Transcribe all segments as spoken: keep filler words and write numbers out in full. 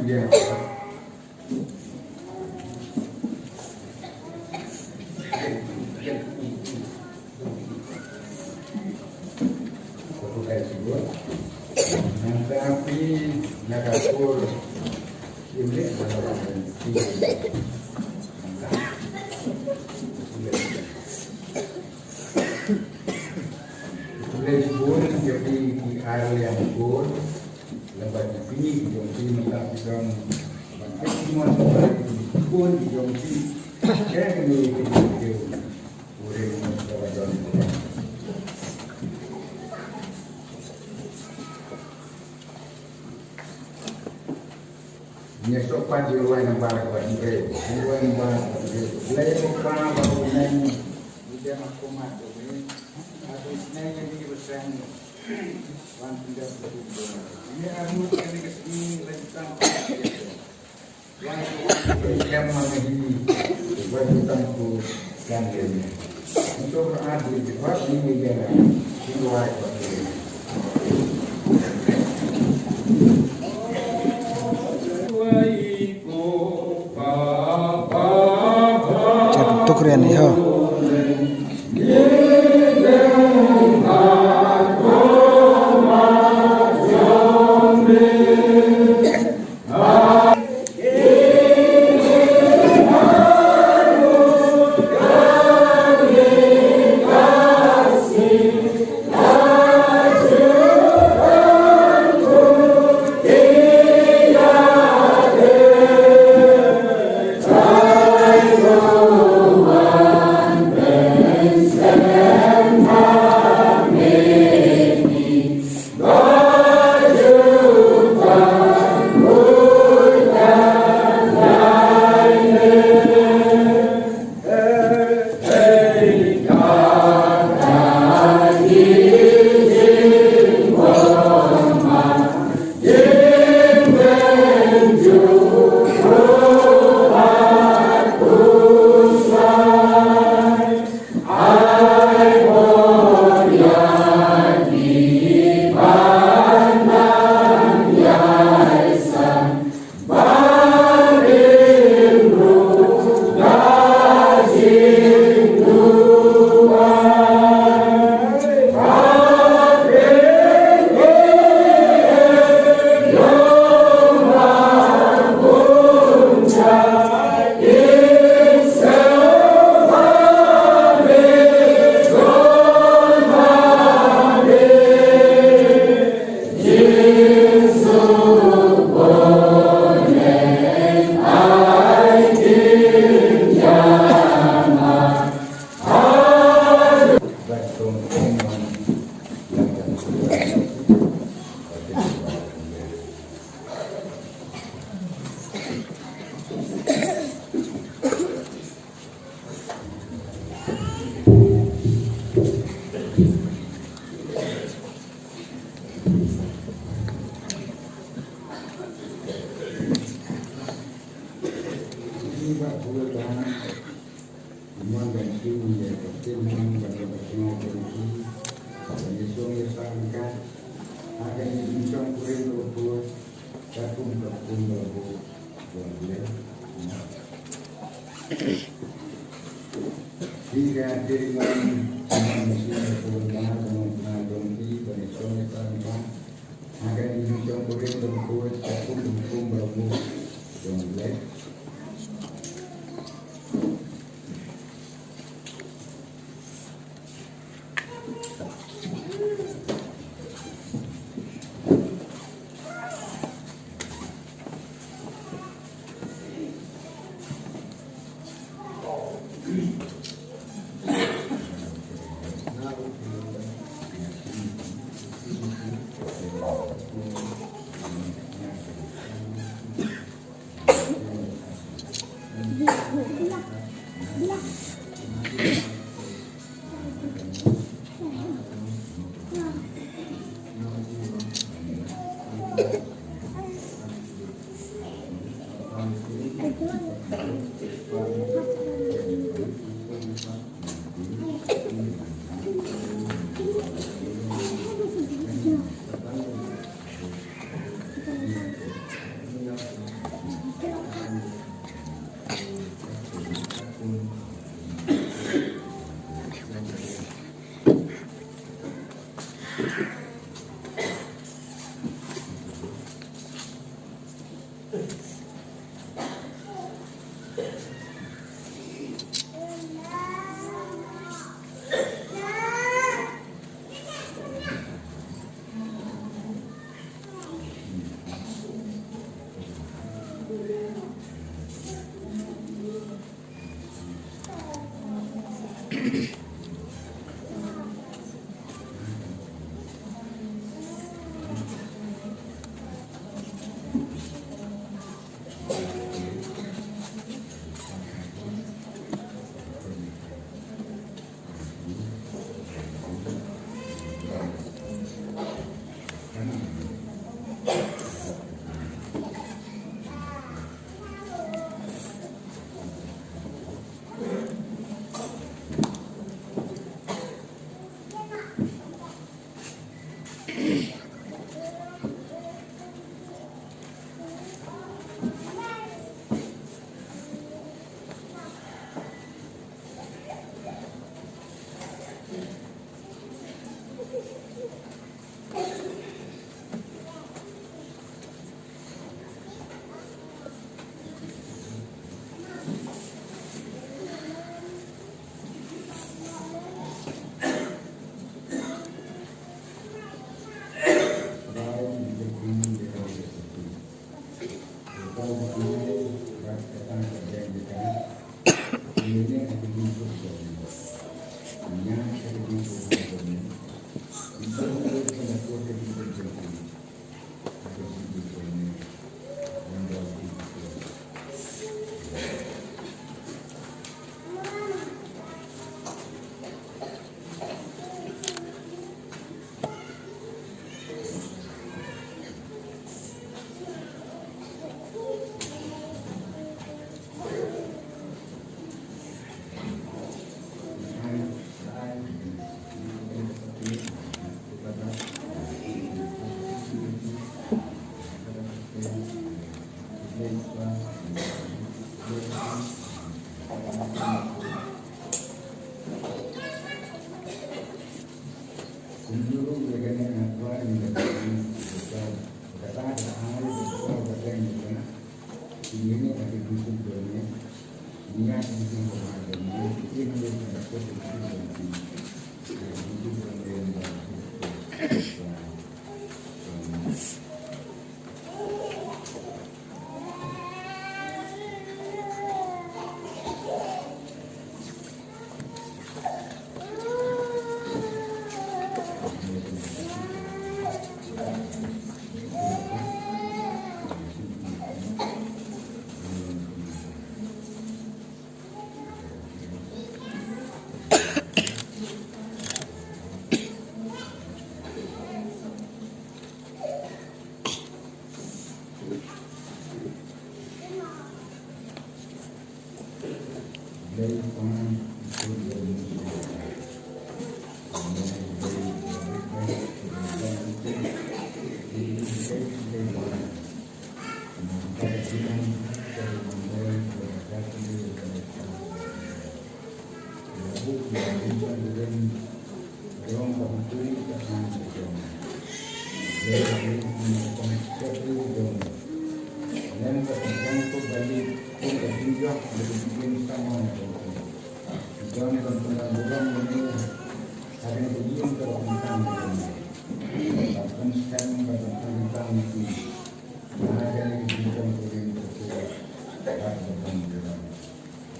Khublei shibun ïa phi ki ar liang bun. Lem bad ïa phi ki jong phi mynta phi don ban peit ki mon bad ki khun ki jong phi. Ïa kane ka video u ring mynta ba don. Ngi ïa sngewbha ban ïa duwai namar ka ba hynrei, ïa duwai namar ka ba hynrei. Blei ko Pa ba ha bneng, ngi dei ma ko ma to me. Atu sneng ïa ngi ba seng. Wan pyndep ka kum ko. Ngi arngut kane ka sngi lem tang ko. Wan pyndep ma ngi. Wan tang ko kan ïa ngi. Untuk beradu cepat ini negara. Itu wajib. Chat tuk rian ni ho.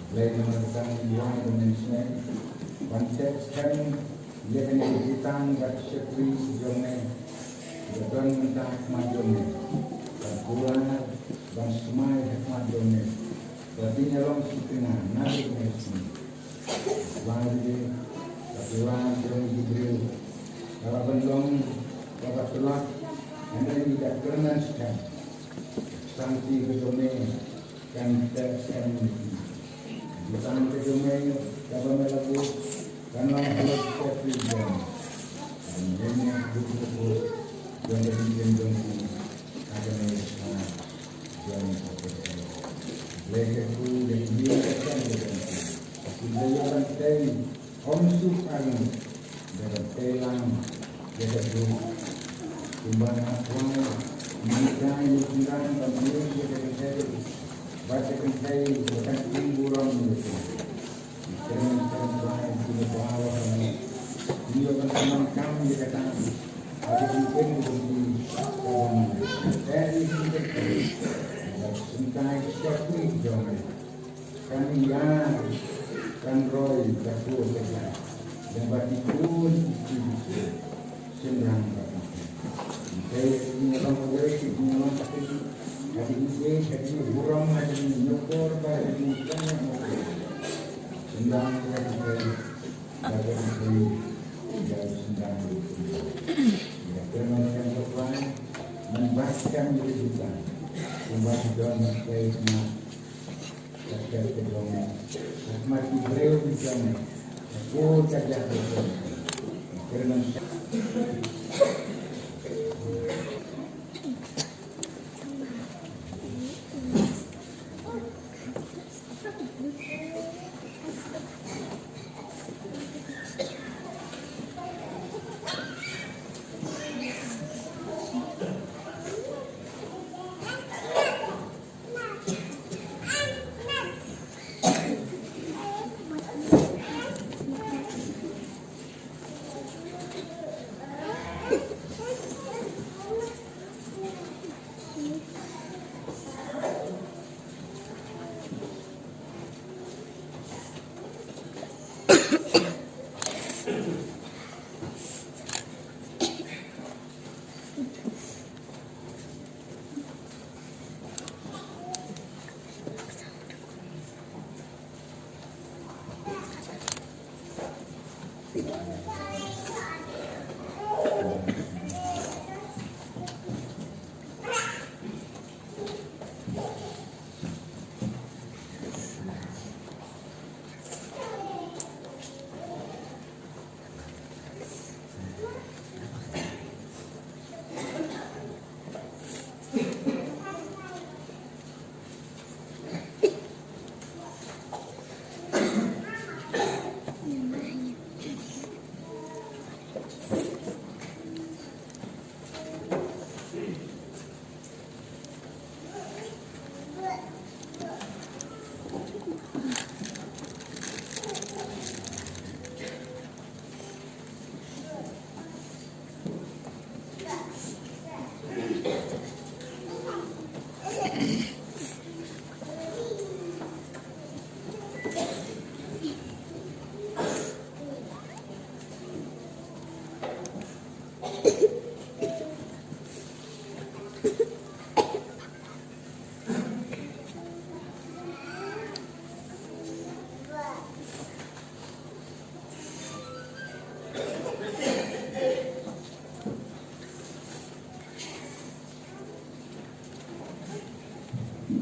Blei namar ka tang ïa ka mynsiem ban teh skhem ïa kane ka jutang bad shakri jong me, ba don mynta ha khmat jong me, ban kular, ban smai ha khmat jong me, ba phin ïalong sngewtynnat na ka bynta jong me. Wan ïa ka kular jong ki briew, ka la ban long kaba tlot, hynrei ngi da kyrmen skhem. Sangti ka jong me kan teh skhem ïa ki. Jutang ka jong me kaba me la buh kan long halor ka jong me. Kan ïeng ïa ka buh ka buh jong ka jingim jong ki ha kane ka jong ka. Blei ka ku ïa ki ïing ka sem ka jong ki. Ki la ïa ban tei Ym suk arngut, da ban tei lang ïa ka duk. Kumba nga kwah mynta ïa u trai ban ïeng ïa ka kynthei bad ka kynthei ba kan im burom ïa u trai. Ki kren kan trai ki la baw ha ngi. Ki ïa ban sngewkam ïa kata ha ka jingim jong ki kaba man. Tei ïa ki kynthei bad sngewtai ka shakri jong ngi. Kan ïa Kan roi ka kur ka ja. Lem bad i kur i kur i kur. Shynrang bad i kur. Te i ngalong kawei, i ngalong kawei. Hadi i se, hadi i burom, hadi i nyokor, bad hadi i kanya mokor. Shynrang bad i kur. Bad hadi i kur. Bad shynrang bad i kur. Bad kyrmen kan roi. Ngan bad kan i kur. Kumba i don na kai na.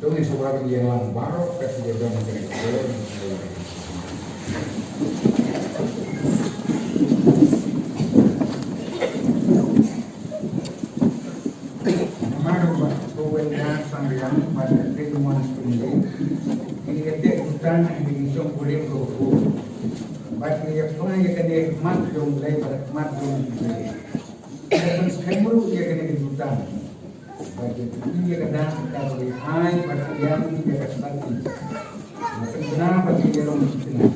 Tang ïa shuwa ban ïalang baroh ka jingïadon kane ka por. Namar ba ko Wenda Sangriang bad ka Trinmon Sumli ki ïateh butang ha ka jingsngewbha ko. Bad ki ïa pynlong ïa kane ha khmat jong U Blei bad ha khmat jong U Blei. Ki ïa pynskhem ruh ïa kane ka butang. Bad ïa pynlong ïa ka dak ka ba ai bad ïa ka dak ka sati. Bad kane ka ba ki ïa long ki kane.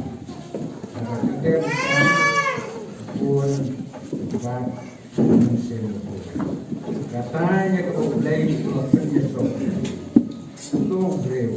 Bad ka dei ka bun bad Kata ïa kaba U Blei u la pynïasoh. To briew.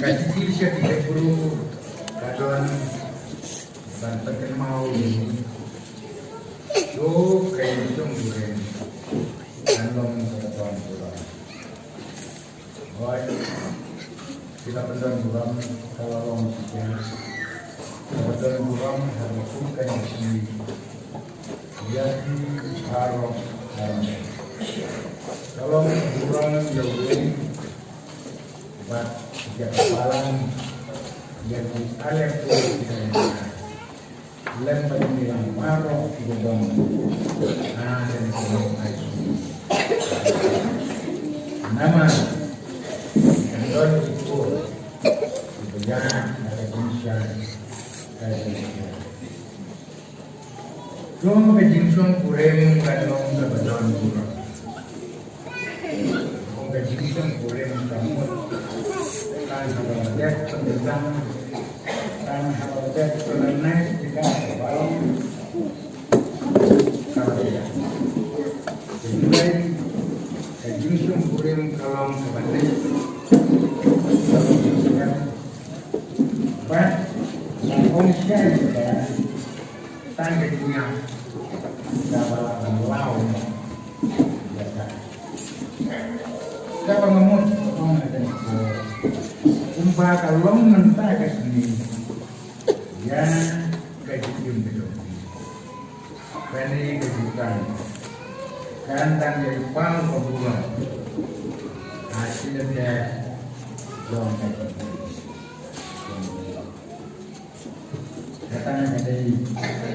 Ka jingkylli sha ki Baibl ka don Ban pynkynmaw ïa u, to ka jingsngewbha kan long kaba don burom. Hooid, ki la pyndon burom, ka la long shi, kaba don burom ha ka kut ka jingim ïa ki baroh baroh. Ka long burom ïa u bad ïa ka balang, ïa ki aleh paid ki dang lem bad ngi lang baroh kiba don ha kane ka long ai. Namar kan don ki kur kiba ïaid ha ka jingshai ka jingshai. To ka jingsngewbha kan long kaba don burom. Ka jingsngewbha ka mut tang haba la dep pynbtang, tang haba la dep pynbtang ïa ka balang. Ka la dep. Hynrei ka jingsngewbha ka long kaba dei. Bad la ong shai ïa ka tang ka jingïap kaba la ban law ïa ka. Kaba nga mut ong ha kane ka por, kumba ka long mynta ka sngi ïa ka jingim ka jong phi. Kane ka jingkam kan dang ïa i pang ka burom ha shi lynter jong ka jingim. Kata ka dei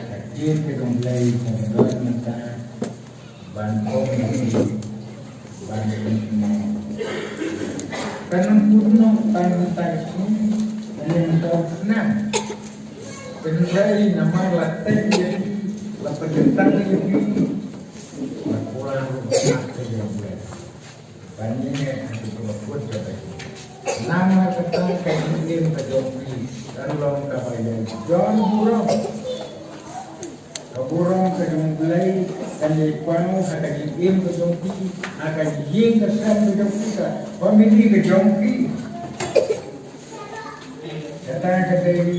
ka ktien ka jong U Blei kaba don mynta ban ong ïa phi ban ong. Kan nang kut noh tang mynta ka sngi, kan nang kut noh. Hynrei namar la tei ïa phi, la pynkyntang ïa phi, la kular ruh ka jong U Blei. Ban ïeng ha ki jingmut jong phi. Namar kata ka jingim ka jong phi kan long kaba ïa don burom. Ka burom ka jong U Blei kan ïa pang ha ka jingim ka jong phi, ha ka ïing ka sem ka jong phi, ka family ka jong phi. Kata ka dei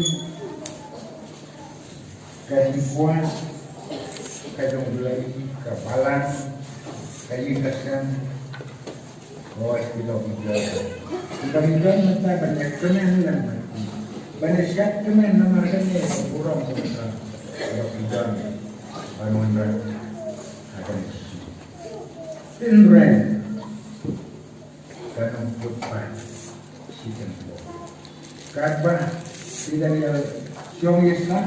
ka jingkwah ka jong U Blei, ka balang, ka ïing ka sem. Hooid, ki long ki jong. Ki long ki jong mynta ban ïa kmen lang. Ban ïa shad kmen namar kane ka burom ka mynta. Ki long ki jong. Ban wanrah ha kane ka sngi. Hynrei Ka nongput pat shi tyngkhuh. Katba phi dang ïa shong ïa sah,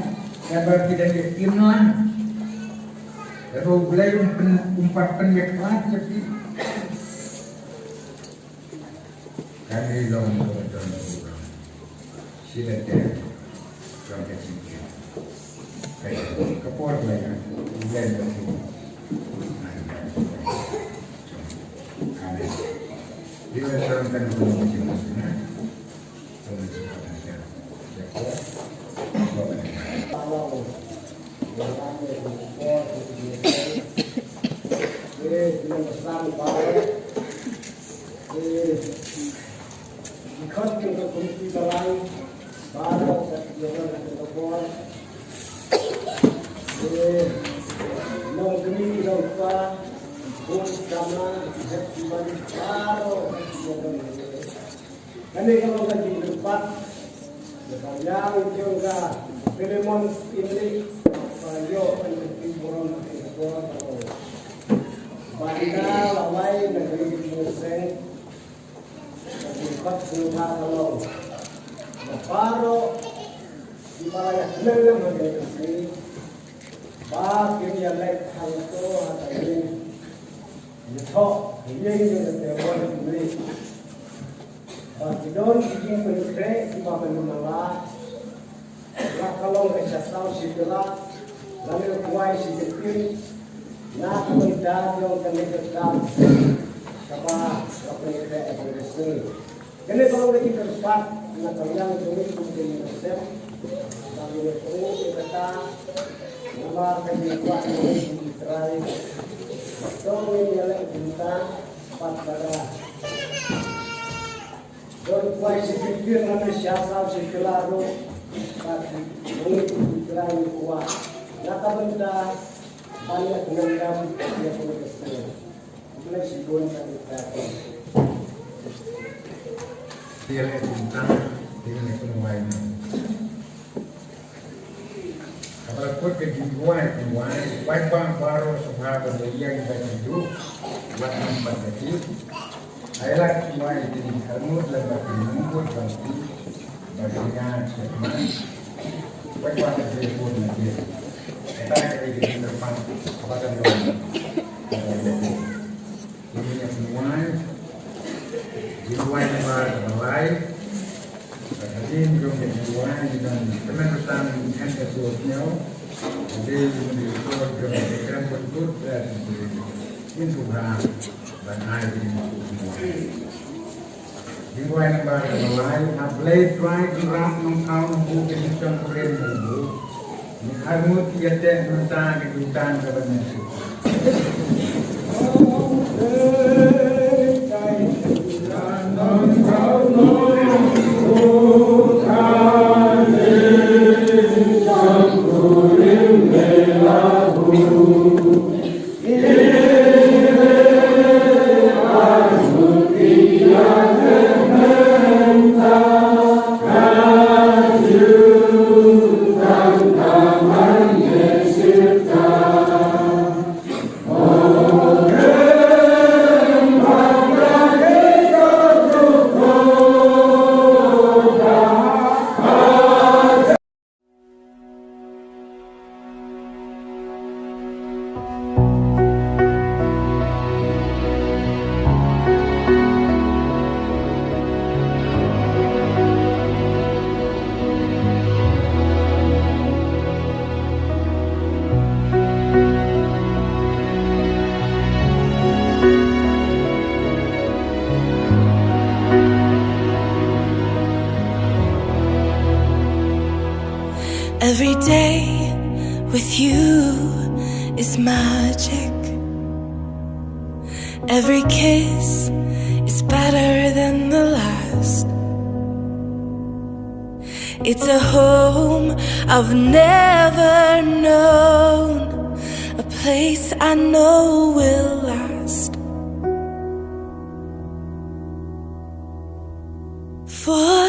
katba phi dang ïa im lang, katba U Blei um pyn, um pat pynïakhlad ïa phi. Kane long kaba don burom. Shi lynter jong ka jingim. Ka por ba ïa U Blei ba ïa. Amen. Dei ba sha kan ka jingim. Ki khot jong ka Komiti Balang baroh, ka jong ka por, ki nongkynnoh jong ka, bun kama, ki hep ki ban baroh, ki jong ka. Kane ka long ka jingkyrpad na ka liang jong ka Philemon Inrik, ba ïoh ban pynburom ha kane ka por, ba ïa la wai na ka liang jong ka seng. Ka jingkyrpad jong nga ka long na baroh kiba la ïa kynnoh lem ha kane ka sngi ba kin ïa leit hangto ha ka ïing ïathoh, ka ïing jong ka Thermon Inrik. Ba ki don ki jingpynkhreh kiba mynta la, la ka long ka sha saw shi kylla, lane ka kwai shi kyntien, na ka bynta jong kane ka kam kaba la pynkhreh ha kane ka sngi. Kane ka long ka jingkyrpad na ka liang jong ngi kum ki nongïalam, ba ngin ïathuh ïa kata, namar ka jingkwah jong ngi kum ki Trai. To ngin ïaleh kumta, pat lada don kwai shi kyntien lane sha saw shi kylla ruh, Ba ki ngi ki trai ni kwah na ka bynta ban ïa kynjam ïa kane ka shnong. Khublei shibun. Ka dei ka Tiar e kumta, tiar e kumwai. Kaba la kut ka jingduwai, kumwai, wai bang baroh sngewbha ban da ïeng bad jingduh, wat nang bad ka jingduh. Ai lad kumwai, jingkyrmut lem bad jingmut bad jingduh, bad jingduh sngewbha. Wai bang ka jingkyrmut na jingduh. Kata ka dei ka jingkyrpad, kaba kan long. Jingduwai, jingduwai nambar kaba lai. Hadien jong ka jingduwai ngi don kmen rutan, ngi kren ka sur sniew. Hadien jong ka jingduwai jong ka kren pynkut, eh, jingduwai ban ai jingduwai. Jingduwai nambar kaba lai, ha Blei Trai Kynrad Nongthaw Nongbuh, ka jingshong kurim jong u. Ngi kyrmut ïa te mynta ka jingduwai kaba ngi shu. Every day with you is magic. Every kiss is better than the last. It's a home I've never known, a place I know will last. For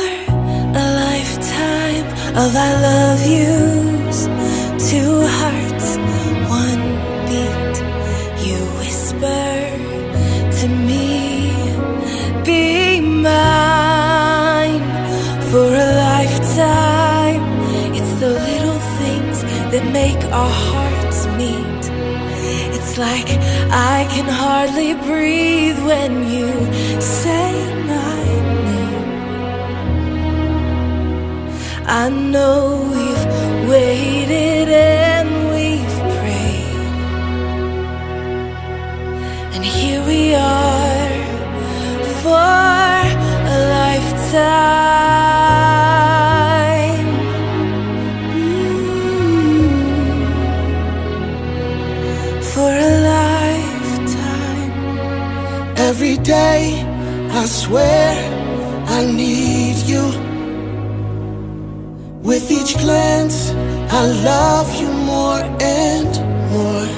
a lifetime of I love yous, two hearts, one beat. You whisper to me, "Be mine." For a lifetime, it's the little things that make our hearts meet. It's like I can hardly breathe when you say my name. I know we've waited and we've prayed, and here we are for a lifetime. Mm. For a lifetime. Every day I swear I need you. With each glance, I love you more and more.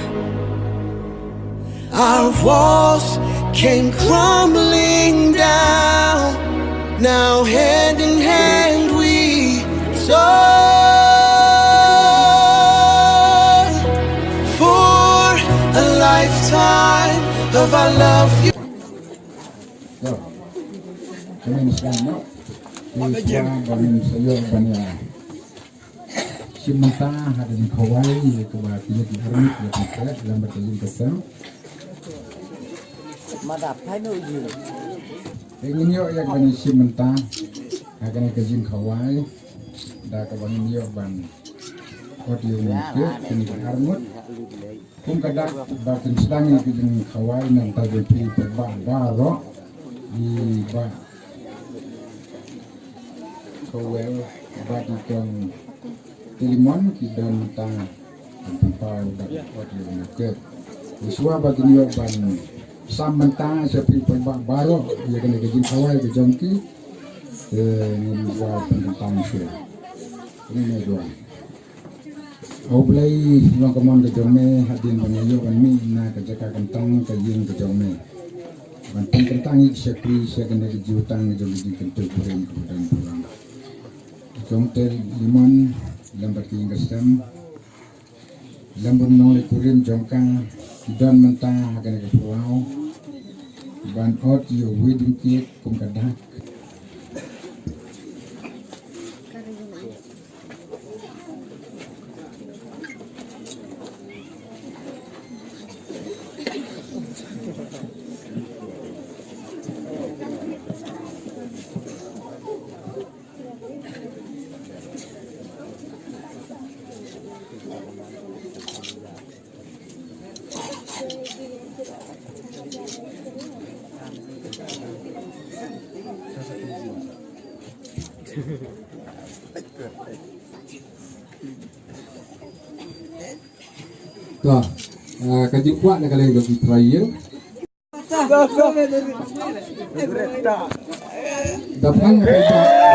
Our walls came crumbling down. Now hand in hand we soar for a lifetime of I love you. Ïa. Kane sdang noh. Ïa, shuwa ba ngin sa ïoh ban ïa shim bynta ha ka jingkhawai ïa kaba ki ïa ki army ïa ki treh lem bad ka jingkasem. Madap phai noh ïa. Te ngin ïoh ïa kaba ngin shim bynta ha kane ka jingkhawai da kaba ngin ïoh ban ot ïa u Mynsiem, kine ki arngut. Kum ka dak ba kin sdang ïa ka jingkhawai, nangta jong phi paidbah baroh, i Bah Kawel bad i Kong Tilimon ki don mynta, kin pynpaw da ka ot ïa u Mynsiem. Shuwa ba kin ïoh ban sam bynta sha phi paidbah baroh ïa kane ka jingkhawai ka jong ki, te ngin ïa pynkyntang shuwa. Kane dua. A U Blei, long ka mon ka jong me, hadien ba nga ïoh ban mih na ka jaka kyntang ka ïing ka jong me, ban pynkyntang ïa ki shakri sha kane ka jutang ka jong ka jingkyntu burom kaba don burom. Jong te ïa mon lem bad ki ïing ka sem, lem bad nongleit kurim jong ka, ki don mynta ha kane ka pyrthei, ban ot ïa u wedding cake kum ka dak. To, ah, ka jingkwah na ka liang jong ki trai ïing. Da phang ka jingkwah.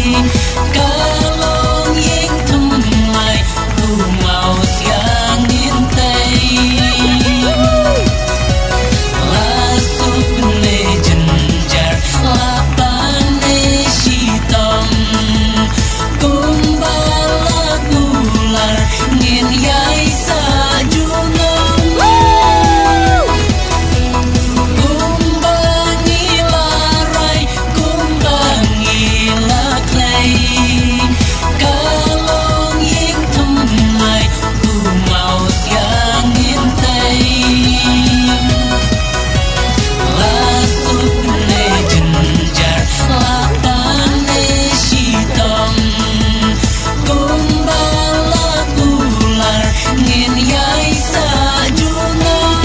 Ka long ïing thymmai u maw siang ngin tei. La suk ne jynjar la pan ne shitom. Kumba la kular ngin ïai sah junom. Kumba ngi la rai, kumba ngi la klei. Ka long ïing thymmai u maw siang ngin tei. La suk ne jynjar la pan ne shitom. Kumba la kular ngin ïai sah junom.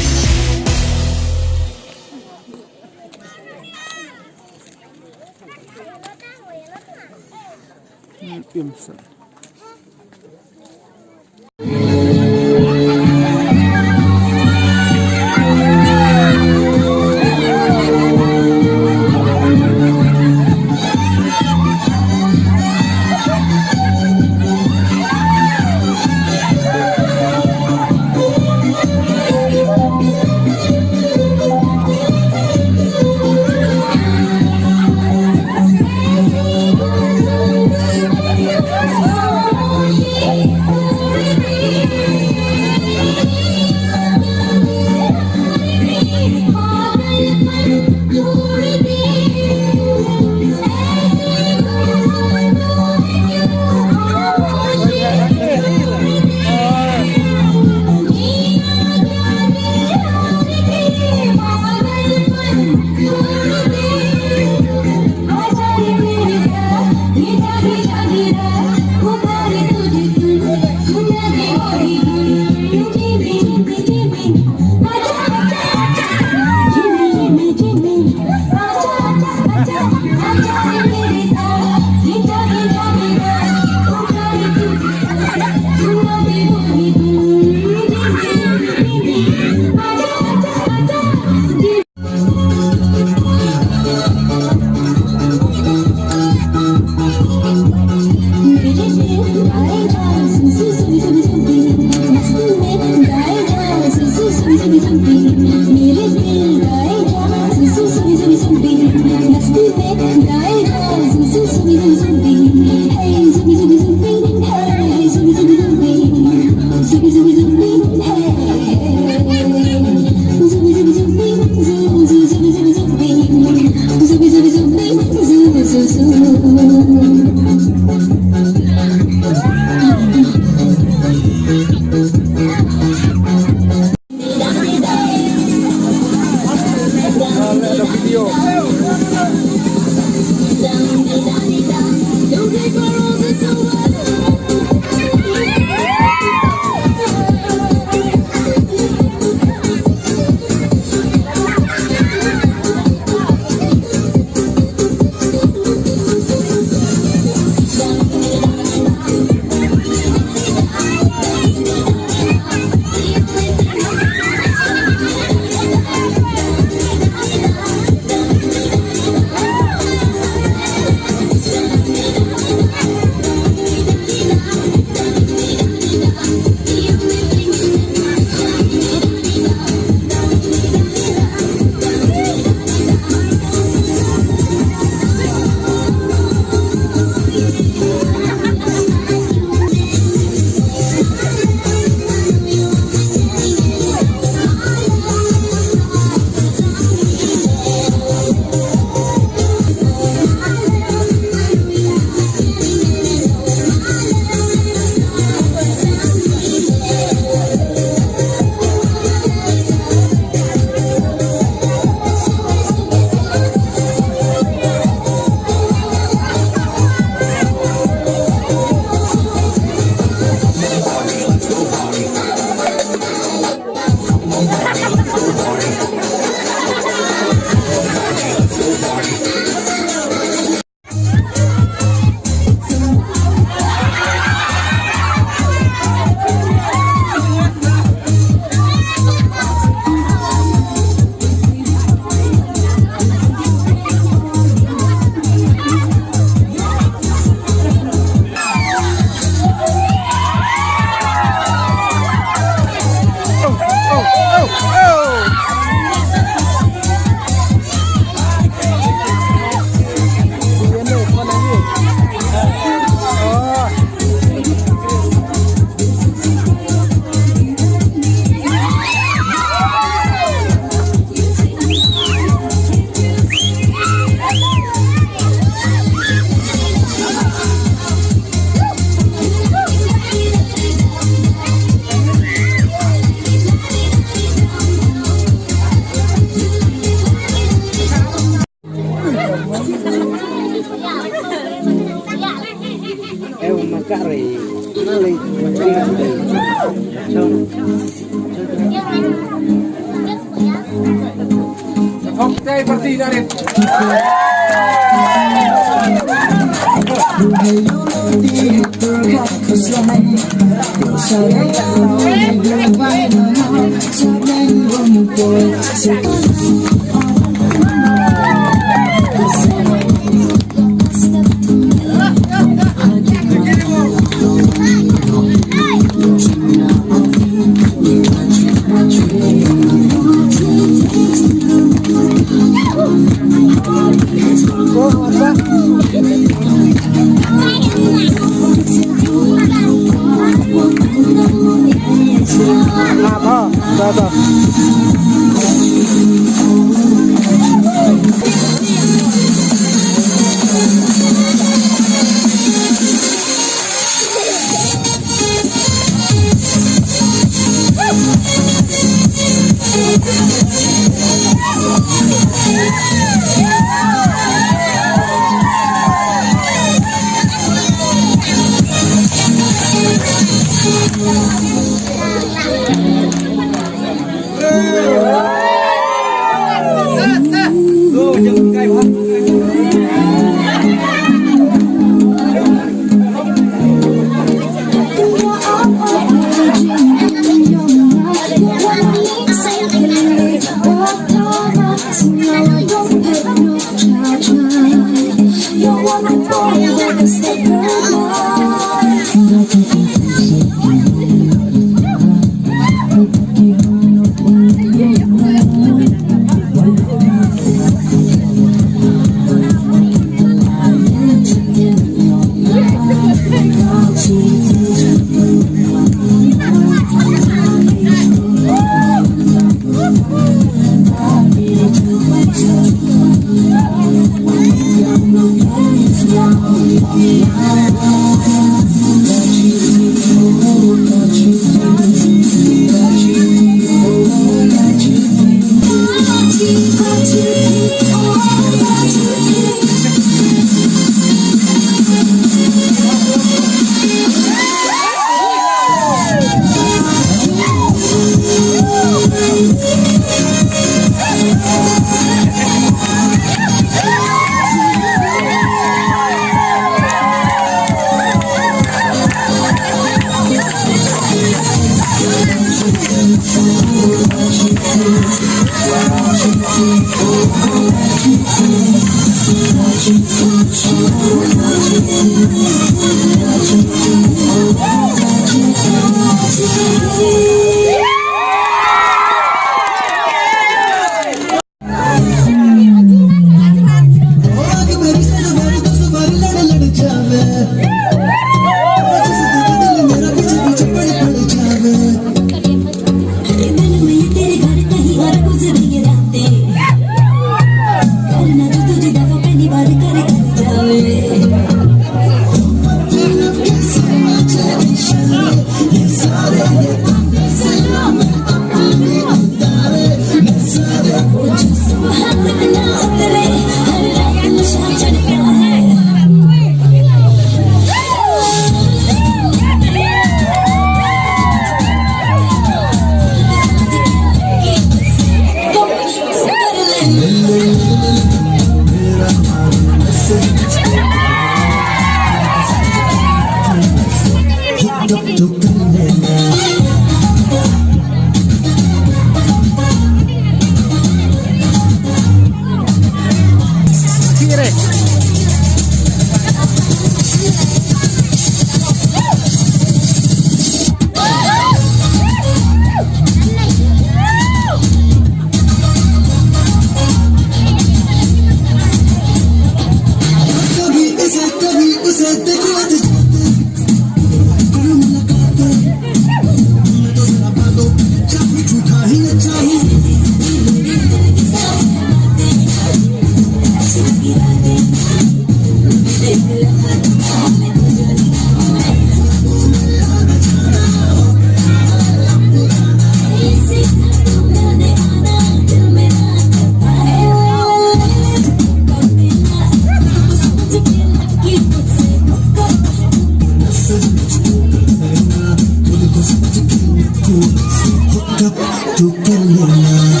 Hook up to Kelowna.